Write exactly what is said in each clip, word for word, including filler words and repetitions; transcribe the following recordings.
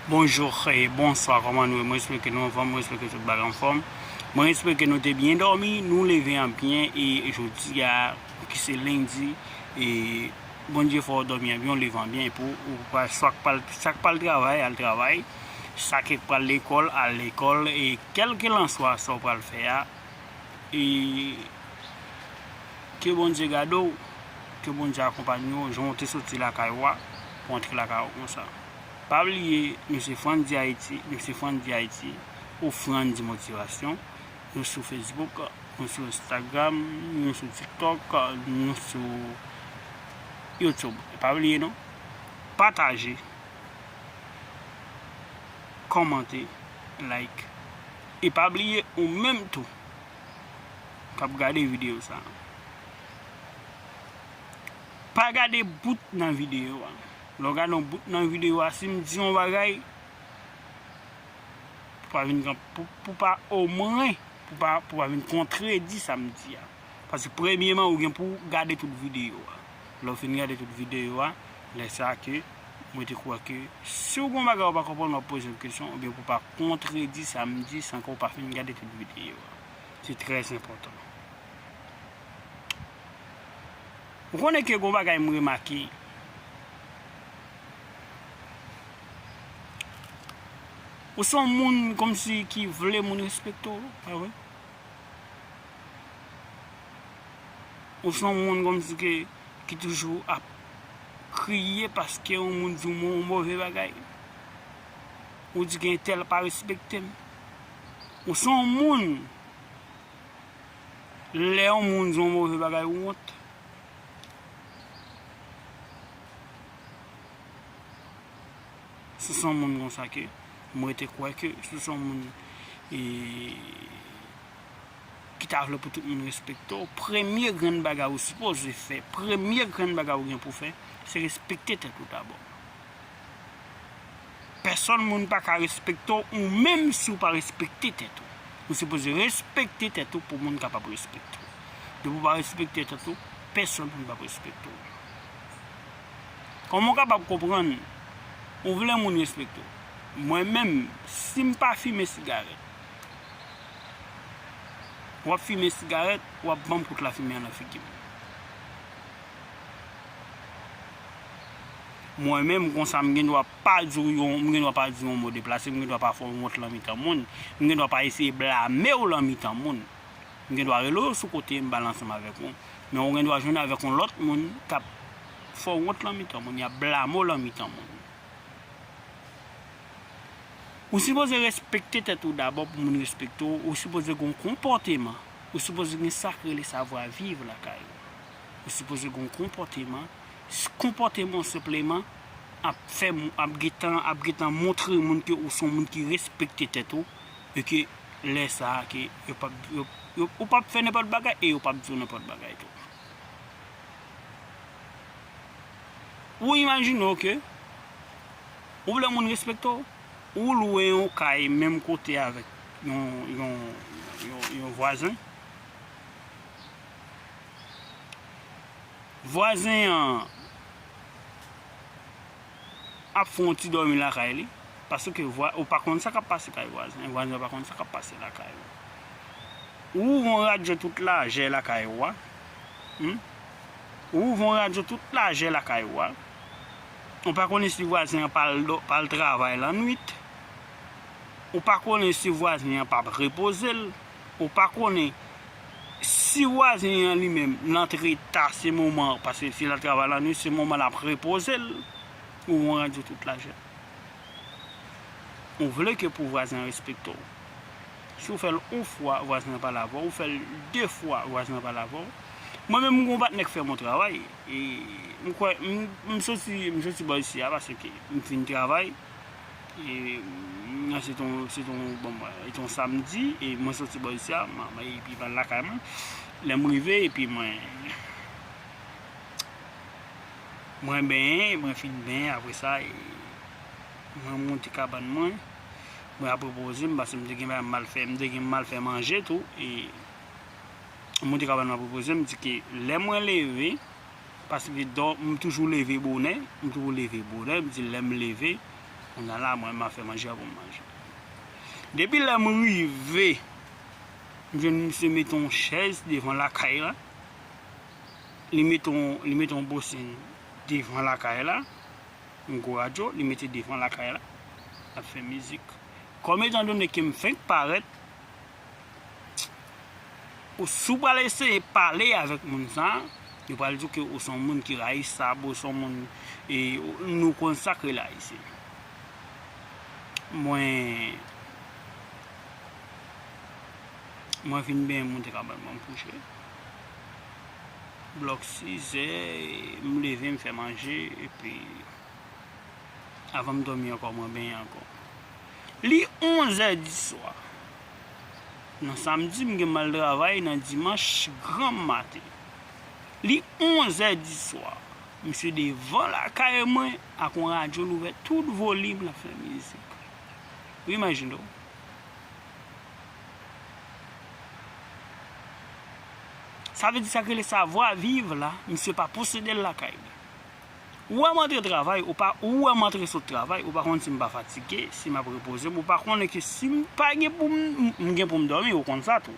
Bonjou e bonswa, kòman nou ye? Mwen espere ke nou anfòm, mwen espere ke tout bagay anfòm. Mwen espere ke nou te byen dòmi, nou leve an byen, e jodi a, ki se lendi, e Bondye fè w dòmi an byen, w leve an byen, pou ou pa, sa k pral, sa k pral travay, al travay, sa k pral lekòl, al lekòl, e kèlkelanswa sa w pral fè a, e ke Bondye gade w, ke Bondye akonpanye w, jan w te soti lakay ou a, pou w antre lakay ou konsa. Pa bliye, nou se Frandy Haïti, nou se Frandy Haïti, ou Frandy Motivasyon, nou sou Facebook, nou sou Instagram, nou sou TikTok, nou sou YouTube. E pa bliye non, pataje, kòmante, like. E pa bliye ou menm tou k ap gade videyo sa a, pa gade bout nan videyo a. Lè w gade yon bout nan videyo a, si m di yon bagay, pou pa vin, pou, pou pa omwen, pou pa, pou pa vin kontredi sa m di a. Paske premyeman, ou gen pou w gade tout videyo a. Lè w fin gade tout videyo a, lè sa a ke mwen te kwè ke si w gen yon bagay ou pa konprann, w ap poze m kesyon, oubyen pou w pa kontredi sa m di san ke w pa fin gade tout videyo a. Se trè enpòtan. Ou konnen ke gon bagay m remake. Ou se yon moun kòmsi ki vle moun respekte w, pa vre? Ou se yon moun kòmsi ke, ki toujou ap kriye paske yon moun di w yon move bagay. Ou di ke entèl pa respekte m. Ou se yon moun, lè yon moun di yon move bagay, ou wont. Si w se yon moun konsa ke, mwen te kwè ke si w se yon moun, e, ki ta vle pou tout moun respekte w, premye grenn bagay ou sipoze fè, premye grenn bagay ou gen pou fè, se respekte tèt ou dabò. Pèsonn moun pa ka respekte w, ou menm si w pa respekte tèt ou. Ou sipoze respekte tèt ou pou moun kapab respekte w. Depi w pa respekte tèt ou, pèsonn moun p ap respekte w. Kòman w kapab konprann ou vle moun respekte w? Mwen menm, si m pa fimen sigarèt, w ap fimen sigarèt, w ap ban m kout lafimen an nan figi m. Mwen menm, konsa, m gen dwa pa di w yon, m gen dwa pa di yon mo deplase, m gen dwa pa fè w wont lan mitan moun, m gen dwa pa eseye blame w lan mitan moun. M gen dwa rele w sou kote, m pale ansanm avèk ou, men ou gen dwa jwenn avèk yon lòt moun k ap fè w wont lan mitan moun, y ap blame w lan mitan moun. Ou sipoze respekte tèt ou dabò pou moun respekte w. Ou sipoze gen yon konpòteman. Ou sipoze gen sa k rele savwa viv lakay ou. Ou sipoze gen yon konpòteman. S-, konpòteman w senpleman ap fè moun, ap gentan, ap gentan montre moun ke ou se yon moun ki respekte tèt ou. E ke lè sa a ke yo p ap, yo, yo, ou p ap fè nenpòt bagay e yo p ap di w nenpòt bagay tou. Ou imajine w ke ou vle moun respekte w, ou lwe yon kay menm kote avèk yon, yon, yon, yon vwazen. Vwazen an ap fè yon ti dòmi lakay li, paske vwa-, ou pa konn sa k ap pase kay vwazen, vwazen an pa konn sa k ap pase lakay ou. Ou ouvri yon radyo tout lajè lakay ou a. Hmm? Ou ouvri yon radyo tout lajè lakay ou a. Ou pa konnen si vwazen an pral dò-, pral travay lannwit. Ou pa konnen si vwazen an p ap repoze l. Ou pa konnen si vwazen an li menm, l antre ta, se moman, paske si l al travay lannwit, se moman l ap repoze l. Ou ouvri yon radyo tout lajè. Ou vle ke pou vwazen an respekte w. Si w fè l yon fwa, vwazen an pale avè w. Ou fè l de fwa, vwazen an pale avè w. Mwen menm, m gen yon patnè k fè m yon travay. E m kwè, m, m soti, m soti bò isi a paske m fin travay. E, m, se t yon, se t yon, bon, se t yon samdi, e mwen soti bò isi a, m, m, epi m al lakay mwen. Lè m rive, epi mwen, mwen benyen, mwen fin benyen, apre sa, e, mwen monte kabann mwen, mwen ap repoze m, paske m te gen bagay m al fè, m te gen m al fè manje tou, e m monte kabann mwen ap repoze m, m di ke lè mwen leve, paske dò-, m toujou leve bonè, m toujou leve bonè, m di lè m leve, Kounye a la, mwen, m ap fè manje a pou m manje. Depi lè m rive, m jwenn misye mete yon chèz devan lakay la. Li mete yon, li mete yon bosin devan lakay la. Yon gwo radyo, li mete devan lakay la. L ap fè mizik. Kòm etandone ke m fenk parèt, ou si w pral eseye pale avèk moun sa, yo pral di w ke ou se yon moun ki rayisab, ou se yon moun, e, nou konn sa k rele Ayisyen. Mwen, mwen vin benyen, monte kabann mwen, m kouche. Blòk sizè, m leve, m fè manje, epi avan m dòmi ankò, mwen benyen ankò. Li onzè di swa. Nan samdi, m gen m al travay, nan dimanch, granm maten. Li onzè di swa. Misye devan lakay mwen, ak yon radyo louvè tout volim, l ap fè mizik. Ou imajine w. Sa vle di sa k rele savwa viv la, misye pa posede l lakay li. Ou wè m antre travay, ou pa, ou wè m antre sot travay, ou pa konn si m pa fatige, si m ap repoze m, ou pa konnen ke si m pa gen pou m, m gen pou m dòmi, ou konn sa tou.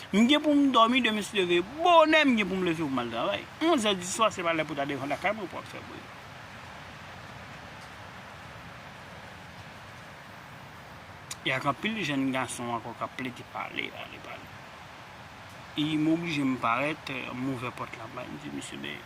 M gen pou m dòmi, demen si Dye vle bonè, m gen pou m leve pou m al travay. Onzè di swa, se pa lè pou w ta devan lakay mwen pou w ap fè bri. E ak anpil jèn gason ankò k ap plede pale, pale, pale. E m oblije m parèt, m ouvè pòt la, m di, "Mesye, men,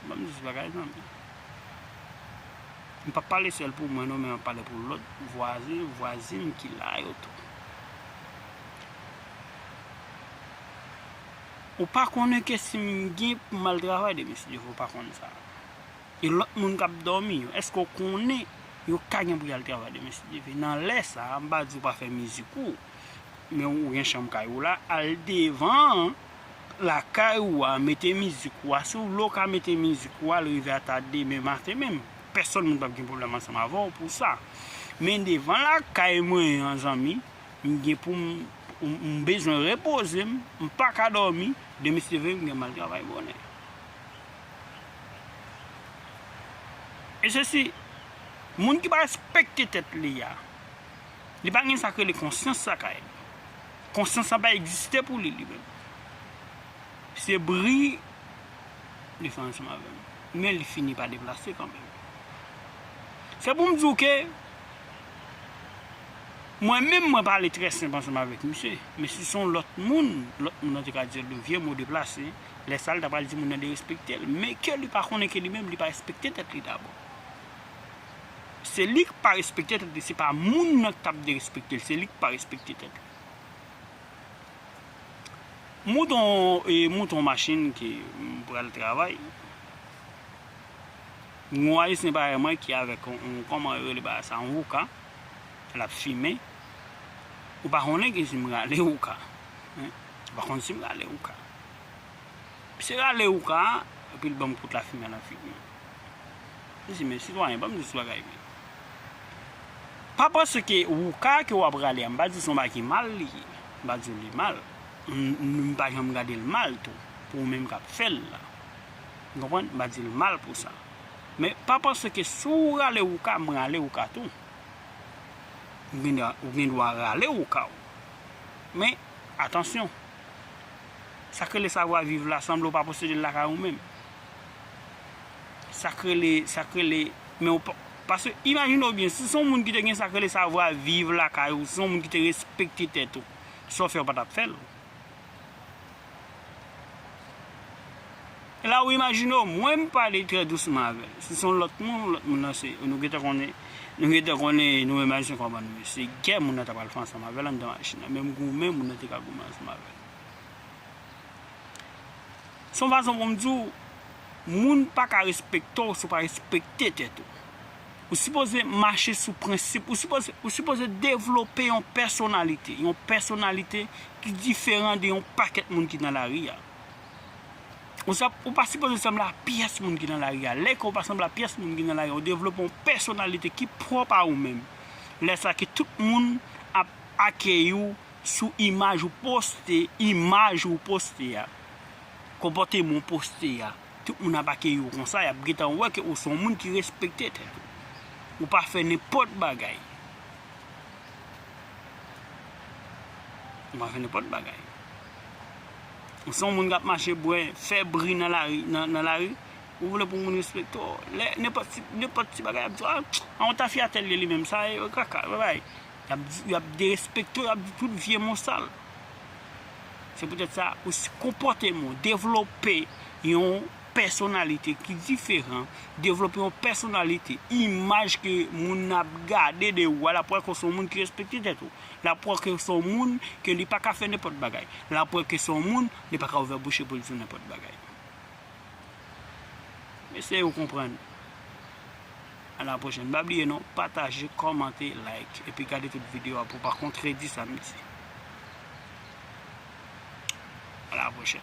ban m di bagay, zanmi." M p ap pale sèl pou mwen, non, men m ap pale pou lòt vwazen, vwazin ki la yo tou. Ou pa konnen ke si m gen pou m al travay demen, si Dye vle, ou pa konn sa. E lòt moun k ap dòmi yo, èske w konnen yo ka gen pou y al travay demen, si Dye vle? Nan lè sa a, m pa di w pa fè mizik ou, men ou gen chanm kay ou la, al devan lakay ou a, mete mizik ou a. Si w vle, w ka mete mizik ou a, al rive ata demen maten menm. Pèsonn moun p ap gen pwoblèm ansanm avè w pou sa. Men devan lakay mwen an, zanmi, m gen pou m, m, m bezwen repoze m, m pa ka dòmi, demen si Dye vle, m gen m al travay bonè. E sesi, moun ki pa respekte tèt li a, li pa gen sa k rele konsyans lakay li. Konsyans lan pa egziste pou li, li menm. Se bri li fè ansanm avè m. Men li fini pa deplase kanmenm. Se pou m di w ke mwen menm, mwen pale trè senp ansanm avèk misye. Men si se yon lòt moun, lòt moun nan te ka di l yon vye mo deplase, lè sa a, li ta pral di moun nan derespekte l. Men ke li pa konnen ke li menm, li pa respekte tèt li dabò. Se li k pa respekte tèt li, se pa moun nan k t ap derespekte l, se li k pa respekte tèt li. Mouton, e, mouton machin ke m pral travay. Yon Ayisyen parèy mwen ki avèk yon, yon, kòman yo rele bagay sa, yon wouka, l ap fimen. Ou pa konnen ke si m rale wouka. Hein? Ou pa konn si m rale wouka. Misye rale wouka, epi l ban m kout lafimen nan figi m. M di, "Men sitwayen, ban m di w ti bagay, men. Pa panse ke wouka ke w ap rale a, m pa di w se yon bagay ki mal li ye. M pa di w li mal. M, m, m pa janm gade l mal tou, pou ou menm k ap fè l la. Ou konprann? M pa di l mal pou sa. Men pa panse ke si w rale wouka, m rale wouka tou. Ou gen dwa, ou gen dwa rale wouka w. Men, atansyon. Sa k rele savwa viv la, sanble w pa posede l lakay ou menm. Sa k rele, sa k rele, men w pa, paske imajine w byen, si se yon moun ki te gen sa k rele savwa viv lakay ou, si se yon moun ki te respekte tèt ou, sa w fè w pa t ap fè l. E la ou imajine w, mwen m pale trè dousman avè l. Si se yon lòt moun, lòt moun nan se, nou gentan konnen, nou gentan konnen, nou menm Ayisyen kòman nou ye. Se gè moun nan ta pral fè ansanm avè l anndan machin nan. Menm goumen, moun nan te ka goumen ansanm avè l. Se yon fason pou m di w, moun pa ka respekte w si w pa respekte tèt ou. Ou sipoze mache sou prensip, ou sipoze, ou sipoze devlope yon pèsonalite, yon pèsonalite ki diferan de yon pakèt moun ki nan lari a. Ou sa, ou pa sipoze sanble a pyès moun ki nan lari a. Lè ke w pa sanble a pyès moun ki nan lari a, ou devlope yon pèsonalite ki pwòp a ou menm. Lè sa ke tout moun ap akeyi w sou imaj ou poste, imaj ou poste a, konpòteman w poste a. Tout moun ap akeyi w konsa, y ap gentan wè ke ou se yon moun ki respekte tèt ou. Ou pa fè nenpòt bagay. Ou pa fè nenpòt bagay. Ou se yon moun k ap mache bwè, fè bri nan lari, nan, nan lari. Ou vle pou moun respekte w. Lè, nenpòt ti, nenpòt ti bagay, y ap di, "Ah, a yon tafyatèl li, li menm, sa e kaka, bay." Y ap di, y ap derespekte w, y ap di tout vye mo sal. Se poutèt sa, ou si konpòteman w, devlope yon pèsonalite ki diferan, devlope yon pèsonalite, imaj ke moun ap gade de ou a, l ap wè ke w se yon moun ki respekte tèt ou. L ap wè ke w se yon moun ke li pa ka fè nenpòt bagay. L ap wè ke w se yon moun, li pa ka ouvè bouch li pou l di w nenpòt bagay. Mesye, ou konprann. A la pwochèn. Pa bliye non, pataje, kòmante, like, epi gade tout videyo a pou w pa kontredi sa m di. A la pwochèn.